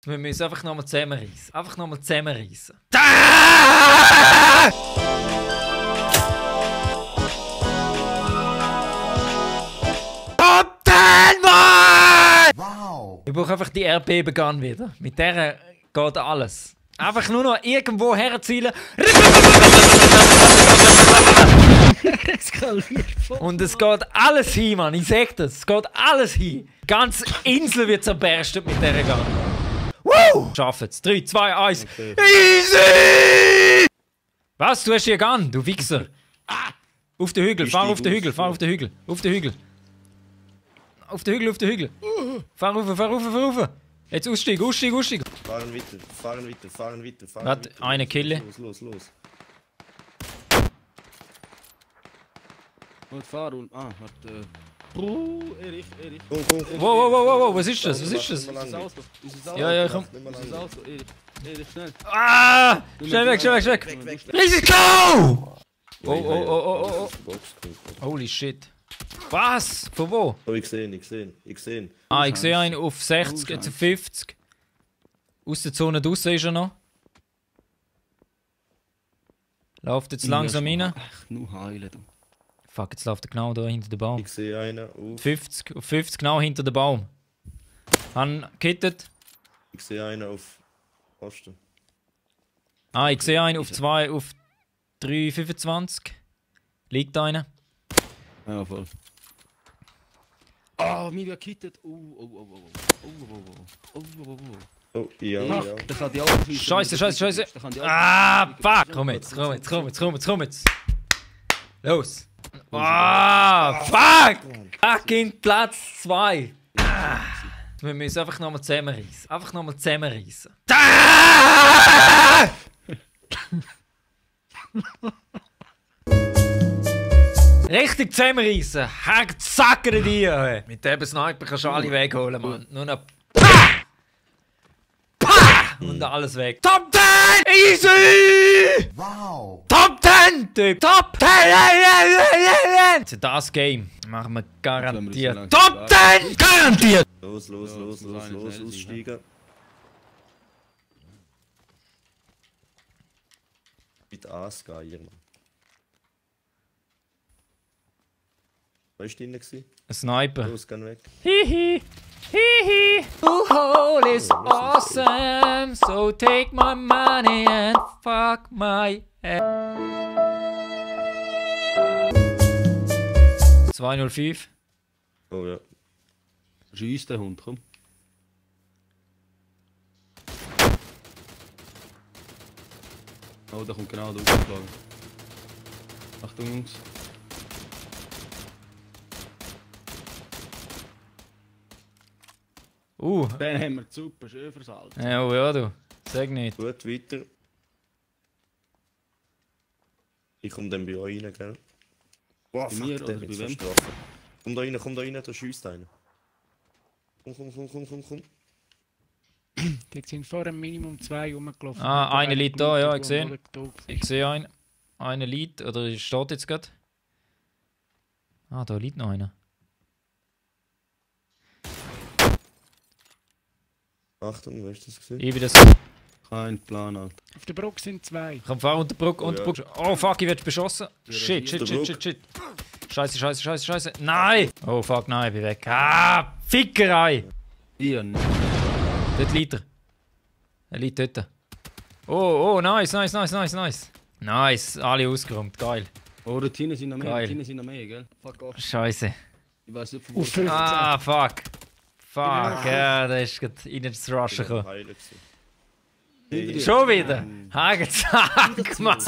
Wir müssen einfach nochmal zusammenreißen. Einfach nochmal zusammenreißen. Top 10, Mann! Wow! Ich brauche einfach die RP-Begun wieder. Mit der geht alles. Einfach nur noch irgendwo herzielen. Und es geht alles hin, Mann. Ich sag das. Es geht alles hin. Die ganze Insel wird zerberstet mit dieser Gun. Woo! Schaffen es. 3, 2, 1. Okay. Easy! Was? Du hast hier Gun, du Wichser. Ah! Auf den Hügel, fahr auf den Hügel, fahr auf den Hügel. Auf den Hügel. Auf den Hügel, auf den Hügel. Fahr rauf, fahr rauf, fahr rauf. Jetzt aussteigen, aussteigen, aussteigen. Fahren weiter, fahren weiter, fahren weiter, fahren weiter. Warte, eine Kille. Los, los, los. Und fahr und... Ah, warte... Erich. Komm. Wow, was ist das? Was ist das? Ist das Auto? Ja, ja, komm. Ist das Auto? Erich, schnell. Ah! Schnell weg, schnell weg, schnell weg. Let's go! Oh. Holy shit. Was? Von wo? Oh, ich sehe ihn. Ah, ich sehe einen auf 60, jetzt auf 50. Aus der Zone draussen ist er noch. Läuft jetzt langsam rein. Ach, nur heilen, du. Fuck, jetzt läuft er genau da hinter dem Baum. Ich sehe einen auf 50 genau hinter dem Baum. Han gekittet. Ich sehe einen auf Osten. Ah, ich sehe einen auf 2, auf 3,25. Liegt einer. Ja, voll. Ah, mir wird gekittet. Oh. Oh, ja. Das hat die auch Scheiße. Ah, fuck. Komm jetzt. Los. Ah, fuck. Fucking Platz 2. Wir müssen einfach nochmal zusammenreißen. Richtig zusammenreißen. Zackere dir. Mit dem Sniper kannst du alle wegholen, Mann. Nur noch. Und alles weg. Top 10! Easy! Wow! Top 10, Typ! Top 10! Das Game machen wir garantiert. Top 10! Garantiert! Los, aussteigen. Mit Aska hier, Mann. Was war drin? Ein Sniper. Los, geh weg. Hihi! The hole is awesome, so take my money and fuck my head. 205. Oh ja. Schieß den Hund, komm. Oh, da kommt genau der aufgeschlagen. Achtung, Jungs. Den haben wir super schön versalzt. Ja, du. Sag nicht. Gut, weiter. Ich komme dann bei euch rein, gell? Boah, fuck, mir der oder wird bei wem? strafen. Komm da rein, da schiesst einer. Komm. Die sind vor dem Minimum 2 rumgelaufen. Ah, einer liegt da, ja, ich sehe. Ich sehe einen. Einer liegt, oder steht jetzt gerade. Ah, da liegt noch einer. Achtung, wer ist das gesehen? Ich bin das. Kein Plan, Alter. Auf der Brücke sind 2. Komm, fahr unter die Brücke, Oh fuck, ich werde beschossen. Shit. Scheiße. Nein! Oh fuck, nein, ich bin weg. Ah, Fickerei! Hier, ne? Dort liegt er. Er liegt dort. Oh, nice. Nice, alle ausgeräumt, geil. Oh, dort hinten sind noch mehr, Geil. Gell? Fuck off. Scheiße. Ich weiß nicht, von Auf 15. Ah, fuck. Ja, da ist gerade rein ins Rushen gekommen. Schon wieder? Hagenzack, Mann!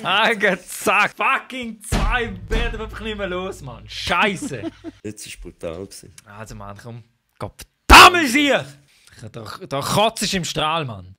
Hagenzack! Fucking 2 werden wir einfach nicht mehr los, Mann! Scheiße! Jetzt war es brutal. Also, Mann, komm. Verdammt, hier! Da kotzt im Strahl, Mann!